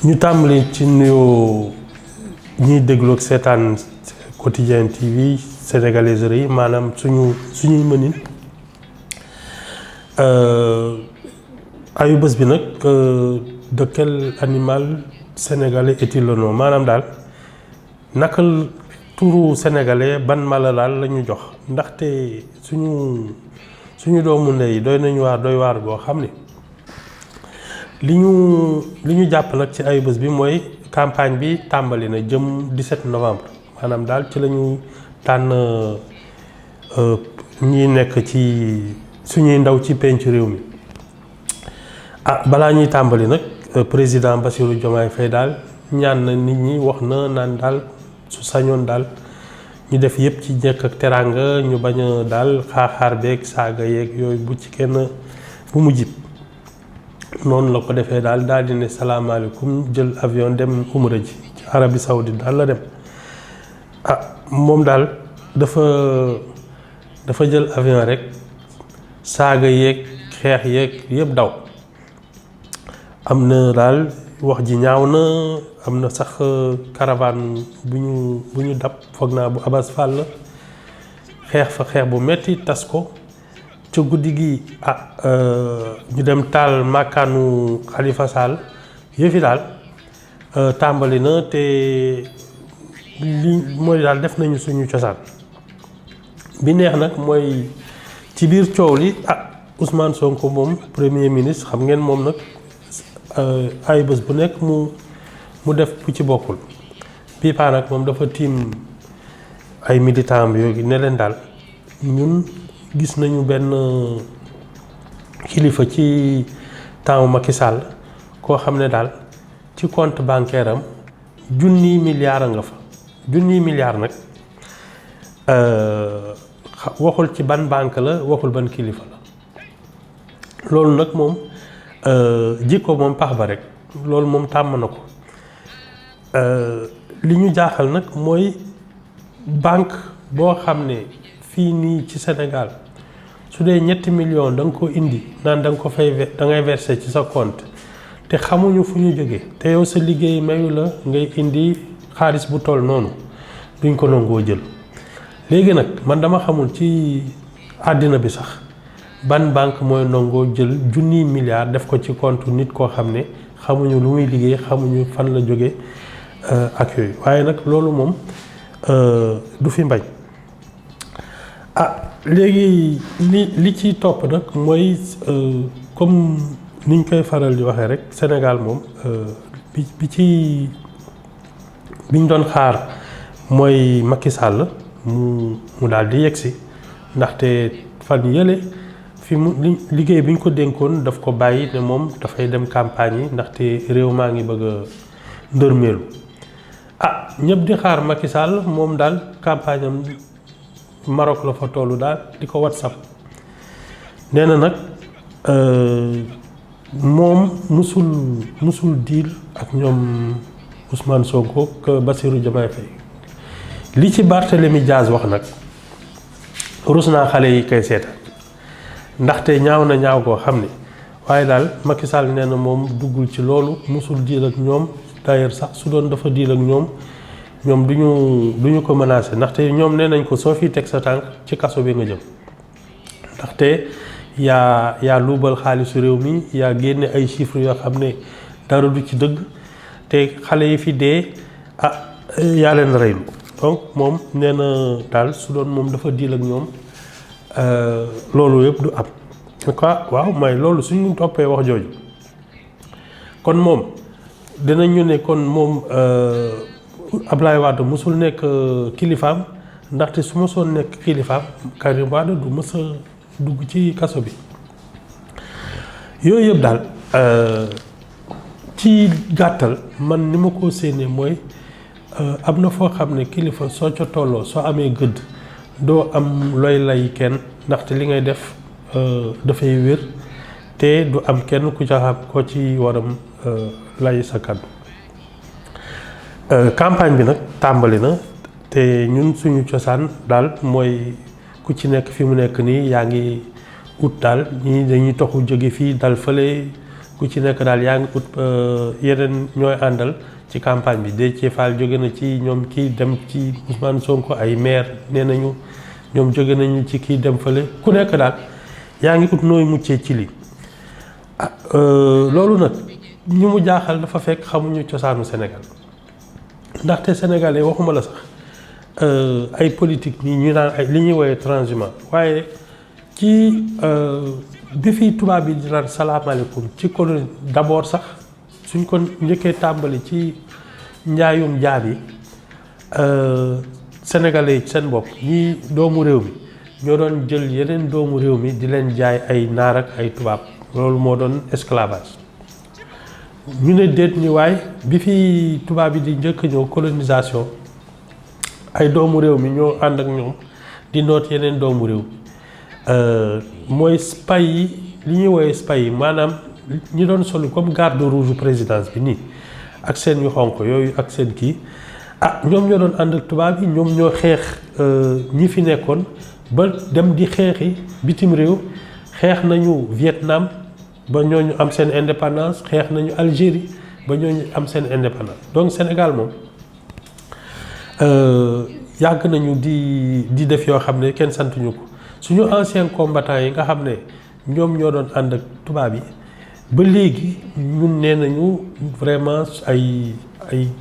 ñu tàmbali ci nuyoo ñiy déglu ak seetaan Quotidien TV Senegalaiseries Yi maanaam suñuy mënin ayu bés bi nag de quel animal sénégalais est-il le nom maanaam daal naka turu sénégalais ban mala daal la ñu jox ndaxte suñu doomu ndey doy nañu waar doy waar boo xam ne li ñu jàpp nag ci ayu bés bi mooy campagne bi tàmbali na jëm 17 novembre maanaam daal ci la ñu tànn ñi nekk ci suñuy ndaw ci penc réew mi balaa ñuy tàmbali nag président Bassirou Diomaye Faye daal ñaan na nit ñi wax na naan daal su sañoon daal ñu def yëpp ci njëkk ak teraanga ñu bañ a daal xaaxaar beeg saaga yeeg yooyu bu ci kenn bu mu jib noonu la ko defee daal di ne salaamaaleykum jël avion dem umra ji ci Arabie Saoudite daal la dem moom daal dafa jël avion rek saaga yeeg xeex yeeg yëpp daw am na daal wax ji ñaaw na am na sax caravane bu ñu dab foog naa bu Abass Fall la xeex bu metti tas ko ca guddi gi ñu dem taal màkkaanu Khalifa Sall yëfi daal tàmbali na te li mooy daal def nañu suñu cosaan bi neex nag mooy ci biir coow li Ousmane Sonko moom premier ministre xam ngeen moom nag ay bés bu nekk mu def bu ci bokkul bii paa nag moom dafa tiim ay militant bi yooyu ne leen daal ñun gis nañu benn kilifa ci temps Macky Sall koo xam ne daal ci compte bancaire am junniy milliards a nga fa junniy milliards nag waxul ci ban banque la waxul ban kilifa la loolu nag moom jikko moom pax ba rek loolu moom tàmm na ko li ñu jaaxal nag mooy banque boo xam ne fii nii ci Sénégal su dee 7 millions da nga ko indi naan da nga ko fay da ngay verser ci sa compte te xamuñu fu ñu jógee te yow sa liggéey mayu la ngay indi xaalis bu toll noonu duñ ko nangoo jël léegi nag man dama xamul ci àddina bi sax ban banque mooy nangoo jël junniy milliards def ko ci compte nit koo xam ne xamuñu lu muy liggéey xamuñu fan la jóge ak yooyu waaye nag loolu moom du fi mbañ léegi li ci topp nag mooy comme niñ koy faral di waxee rek Sénégal moom biñ doon xaar mooy Macky Sall mu daal di yegsi ndaxte fan yële fi mu liggéey bi ñu ko dénkoon daf ko bàyyi ne moom dafay dem campagne yi ndaxte réew maa ngi bëgg a ndërmeelu ñëpp di xaar Macky Sall moom daal campagne am Maroc la fa tollu daal di ko WhatsApp nee na nag moom musul diil ak ñoom Ousmane Sonko ak Bassirou Diomaye Faye li ci Barthélémy Diaz wax nag rus naa xale yi koy seetaan ndaxte ñaaw na ñaaw koo xam ne waaye daal Macky Sall nee na moom duggul ci loolu musul diil ak ñoom d'ailleurs sax su doon dafa diil ak ñoom duñu ko menacé ndaxte ñoom nee nañ ko soo fi teg sa tànk ci kaso bi nga jëm ndaxte yaa luubal xaalisu réew mi yaa génne ay chiffres yoo xam ne dara du ci dëgg te xale yi fi dee yaa leen reylu donc moom nee na daal su doon moom dafa diil ak ñoom loolu yëpp du am quoi waaw may loolu suñu toppee wax jooju kon moom dinañu ne kon moom Ablaye Wade musul nekk kilifaam ndaxte su ma soon nekk kilifaam Karim Wade du mës a dugg ci kaso bi yooyu yëpp daal ci gàttal man ni ma ko séenee mooy am na foo xam ne kilifa soo ca tolloo soo amee gëdd doo am looy lay kenn ndaxte li ngay def dafay wér te du am kenn ku ca xam ko ci waram lay sa kàddu campagne bi nag tàmbali na te ñun suñu cosaan daal mooy ku ci nekk fi mu nekk nii yaa ngi ut daal ñii dañuy toxu jóge fii dal fële ku ci nekk daal yaa ngi ut yeneen ñooy àndal ci campagne bi Déthié Fall jóge na ci ñoom kii dem ci Ousmane Sonko ay maire nee nañu ñoom jóge nañu ci kii dem fële ku nekk daal yaa ngi ut nooy muccee ci lii loolu nag ñu mu jaaxal dafa fekk xamuñu cosaanu Sénégal ndaxte sénégalais waxuma la sax ay politique nii ñu naan ay li ñuy woowee transhumant waaye ci bi fi tubaab bi di naan salaamaaleykum ci colonie d'abord sax suñ ko njëkkee tàmbali ci njaayum jaam yi sénégalais yi seen bopp ñii doomu réew mi ñoo doon jël yeneen doomu réew mi di leen jaay ay naar ak ay tubaab loolu moo doon esclavage ñu ne déet ni waay bi fi tubaab yi di njëkk ñëw colonisation ay doomu réew mi ñoo ànd ak ñoom di noot yeneen doomu réew mooy spay yi li ñuy woowee spay yi maanaam ñi doon solu comme garde rouge présidence bi nii ak seen yu xonq yooyu ak seen kii ñoom ñoo doon ànd ak tubaab yi ñoom ñoo xeex ñi fi nekkoon ba dem di xeexi bitim réew xeex nañu Vietnam ba ñooñu am seen indépendance xeex nañu Algérie ba ñooñu am seen indépendance donc Sénégal moom yàgg nañu di def yoo xam ne kenn santuñu ko suñu anciens combattants yi nga xam ne ñoom ñoo doon ànd ak tubaab yi ba léegi ñun nee nañu vraiment ay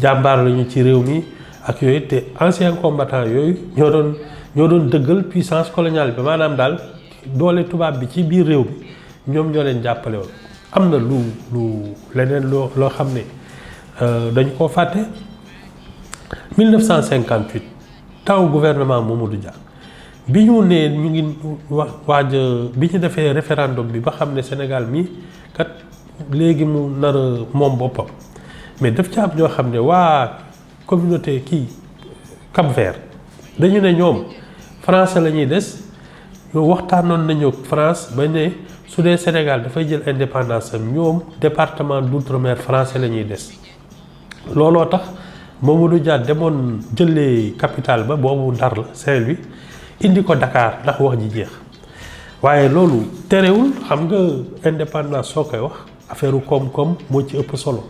jàmbaar lañu ci réew mi ak yooyu te anciens combattants yooyu ñoo doon dëggal puissance coloniale bi maanaam daal doole tubaab bi ci biir réew bi ñoom ñoo leen jàppale woon. am na lu leneen loo xam ne dañu koo fàtte 1958 taw gouvernement Mamadou Dia bi ñu ne ñu ngi waaj bi ñu defee référendum bi ba xam ne Sénégal mi kat léegi mu nar a moom boppam mais daf ci am ñoo xam ne waa communauté kii Cap-Vert dañu ne ñoom français la ñuy des yow waxtaanoon nañu France ba ne su dee Sénégal dafay jël indépendance am ñoom département d'outre-mer français la ñuy des looloo tax Mamadou Dia demoon jëlee capitale ba boobu Ndar la Saint-Louis indi ko Dakar ndax wax ji jeex waaye loolu terewul xam nga indépendance soo koy wax affaire koom-koom moo ci ëpp solo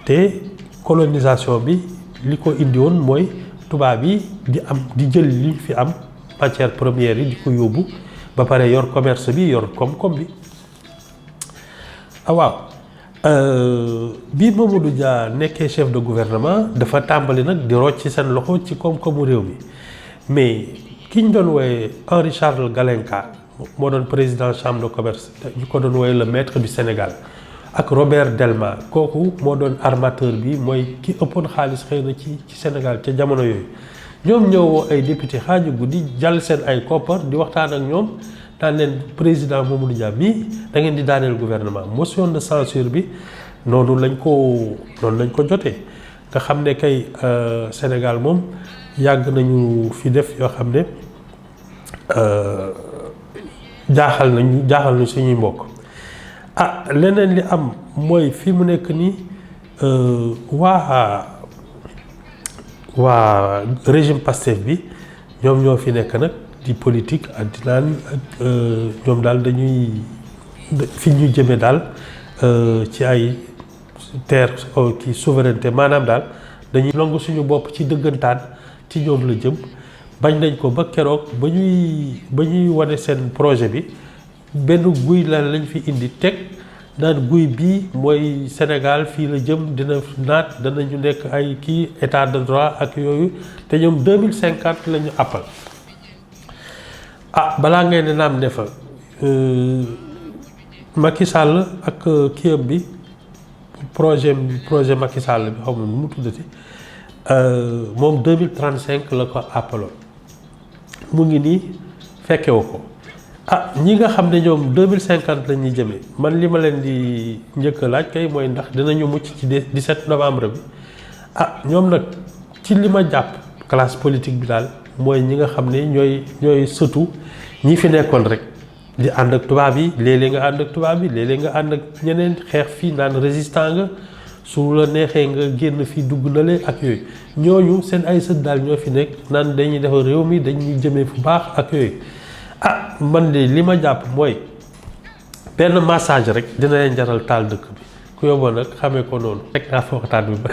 te colonisation bi li ko indi woon mooy tubaab yi di jël li fi am matière première yi di ko yóbbu ba pare yor commerce bi yor koom-koom bi waaw bi Mamadou Dia nekkee chef de gouvernement dafa tàmbali nag di rocc ci seen loxo ci koom-koomu réew mi mais ki ñu doon wooye Henri Charles Galenka moo doon président chambre de commerce ñu ko doon wooye le maître du Sénégal ak Robert Delma kooku moo doon armateur bi mooy ki ëppoon xaalis xëy na ci Sénégal ca jamono yooyu ñoom ñoo woo ay député xaaju guddi jàll seen ay koppar di waxtaan ak ñoom daan leen président Mamadou Dia mii da ngeen di daaneel gouvernement motion de censure bi noonu lañ ko jotee nga xam ne kay Sénégal moom yàgg nañu fi def yoo xam ne jaaxal nañu suñuy mbokk leneen li am mooy fi mu nekk nii waa régime Pastef bi ñoom ñoo fi nekk nag di politique ak di naan ñoom daal dañuy fi ñu jëme daal ci ay terre ki souveraineté maanaam daal dañuy longu suñu bopp ci dëggantaan ci ñoom la jëm bañ nañ ko ba keroog ba ñuy wane seen projet bi benn guy lañ fi indi teg naan guy bii mooy Sénégal fii la jëm dina naat danañu nekk ay kii état de droit ak yooyu te ñoom 2050 la ñu àppal balaa ngay ne naam ne fa Macky Sall ak kiyam bi projet Macky Sall bi xaw ma nu mu tuddati moom 2035 la ko àppaloon mu ngi nii fekkewu ko ñi nga xam ne ñoom 2050 la ñuy jëmee man li ma leen di njëkk a laaj kay mooy ndax dinañu mucc ci 17 novembre bi ñoom nag ci li ma jàpp classe politique bi daal mooy ñi nga xam ne ñooy sëtu ñi fi nekkoon rek di ànd ak tubaab yi léeg-léeg nga ànd ak tubaab yi léeg-léeg nga ànd ak ñeneen xeex fii naan résistant nga su la neexee nga génn fii dugg na le ak yooyu ñooñu seen ay sët daal ñoo fi nekk naan dañuy defar réew mi dañuy jëmee fu baax ak yooyu man de li ma jàpp mooy benn massage rek dina leen jaral taal dëkk bi ku yóbboo nag xamee ko noonu teg naa fooxataan bi ba